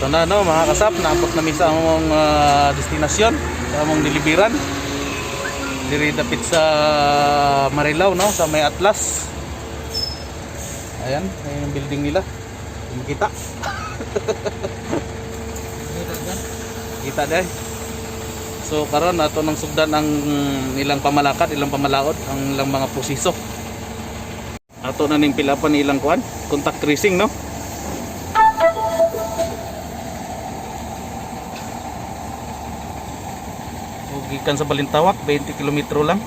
Ito na, no, mga kasap, naabot namin sa among destinasyon, sa among dilibiran. Diri dapit sa Marilao, no, sa may Atlas. Ayan, ayan yung building nila. Hindi makita. Kita dahil. So karon ato nang sugdan ang ilang pamalakad, ilang pamalaod, ang ilang mga proseso. Ato na ning pila pa ni ilang kuan, contact tracing, no? O gikan sa Balintawak, 20 kilometro lang.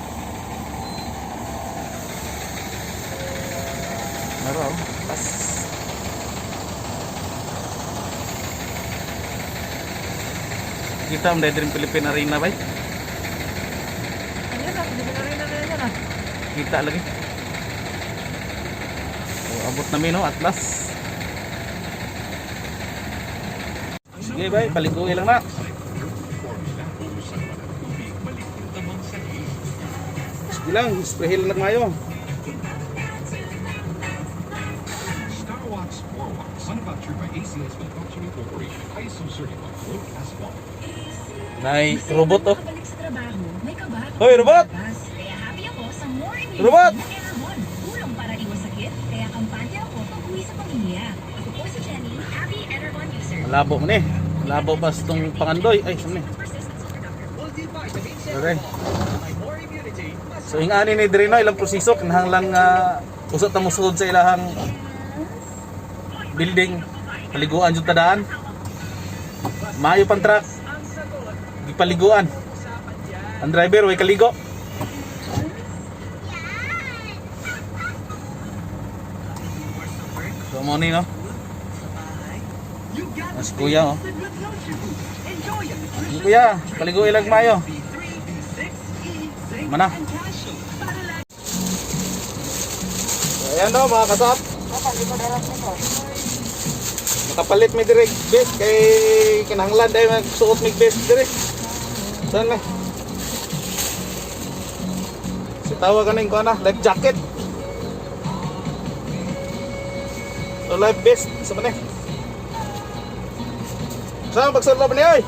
Naro, oh. Pas. Kita ang dahil Philippine Arena bay. Ayan na, hindi ko na rin na yan ah. Kita lagi. So, abot namin, no, Atlas. Sige bay, paliguin lang na. Sige lang, sprayhin lang nagmayo. Starwax 4Wax, manufactured by ACS Manufacturing Corporation, ISO certified, low class 1. Nay, robot oh. Balik sa trabaho, may kaba. Hoy, robot! Kaya happy ako sa more immunity Robot! na Enervon. Tulong para iwas sakit, kaya kampante ako pag-uwi sa pamilya. Ako po si Jenny, happy Enervon user. Malabo man eh. Malabo pa sa itong pangandoy. Ay, saan ni? Persist and super doctor. Okay. So yung ani ni Drino, ilang proseso kinahanglan nga usot ta mosulod sa ilahang building, paliguan jud tadaan. Maayo pang truck. Gipaliguan. Ang driver way kaligo. So mo ni, no. Mas kuya oh. Yung kuya, paligo ilag mayo. Mana? So, ayan no, mga kasap. Nakapalit may direct best kay kinahanglan dahil magsuot may best direct. Saan may? Si tawag ka na yung kuha na, life jacket. So life vest, sa man eh. Saan pagsulod niya oy?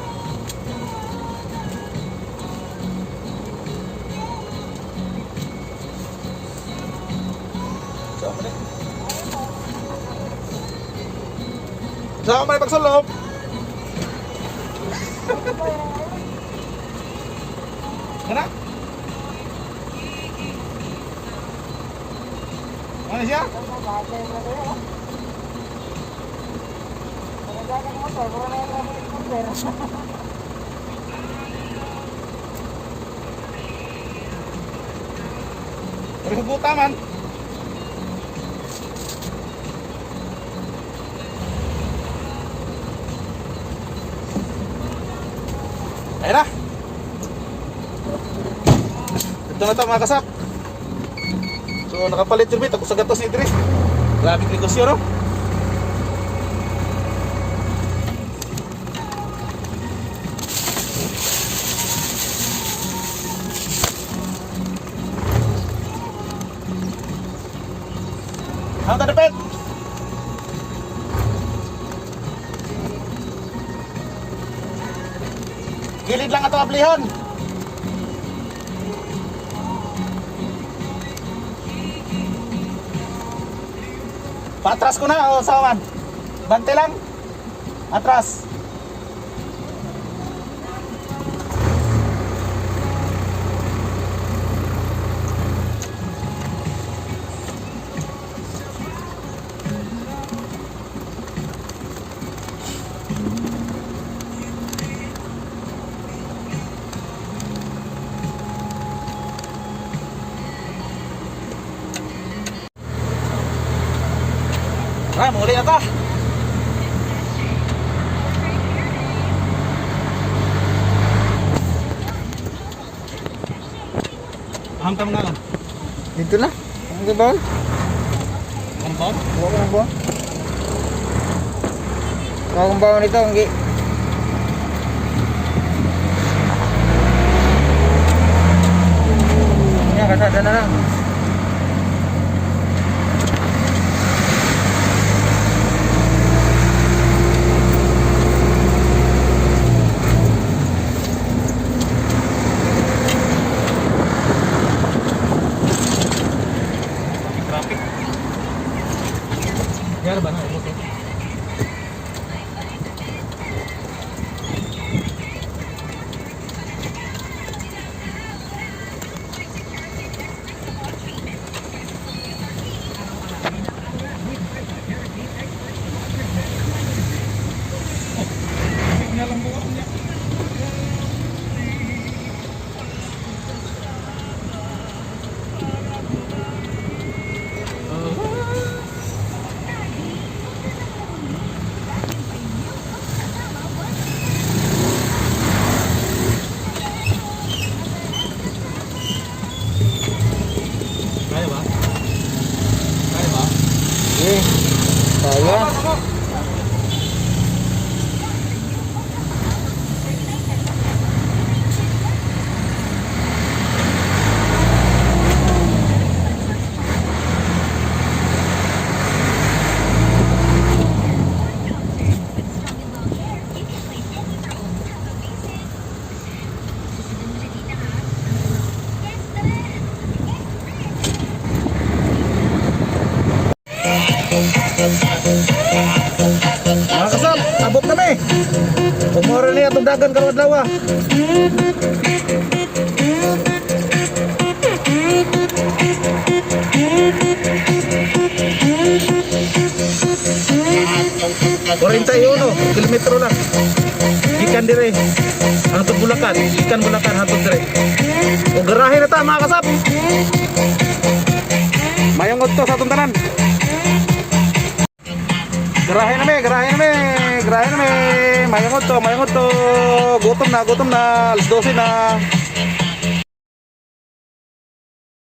Saan man eh? Saan man pagsulod? Kana? Ano siya? Pero huguta man. Ayun na. Ito na ito, mga kasap. So nakapalit yung bit. Ako sa gatos ni Idris. Grabe negosyo, no? Ang tadapit! Gilid lang ato ablihon. Patras ko na o sawan. Bante lang. Atras. Tara, muli na ta. Aham ka mga lang. Dito na. Ang gabawon. Ang baon? Huwag ko ng bawon. Huwag kong bawon ito. Ang gi. Yan, kasada na lang. Yara ba na? Ito. Kaya ba? Kaya ba? Eh, kaya. With strong and long hair, you can play any role. Have a basic. Susunod mo si tita, ha? Yes, tara! Mga kasap, abot kami. Umora niya itong dagan karong adlaw. 41 kilometro lang. Gikan dire. Hangtod Bulacan, gikan Bulacan hangtod dire. O garahe na ta, mga kasap. Mayong udto sa atong tanan. Garahe na me, garahe na me, garahe na me. Mayong udto, mayong udto. Gutom na, gutom na. Alas 12 na.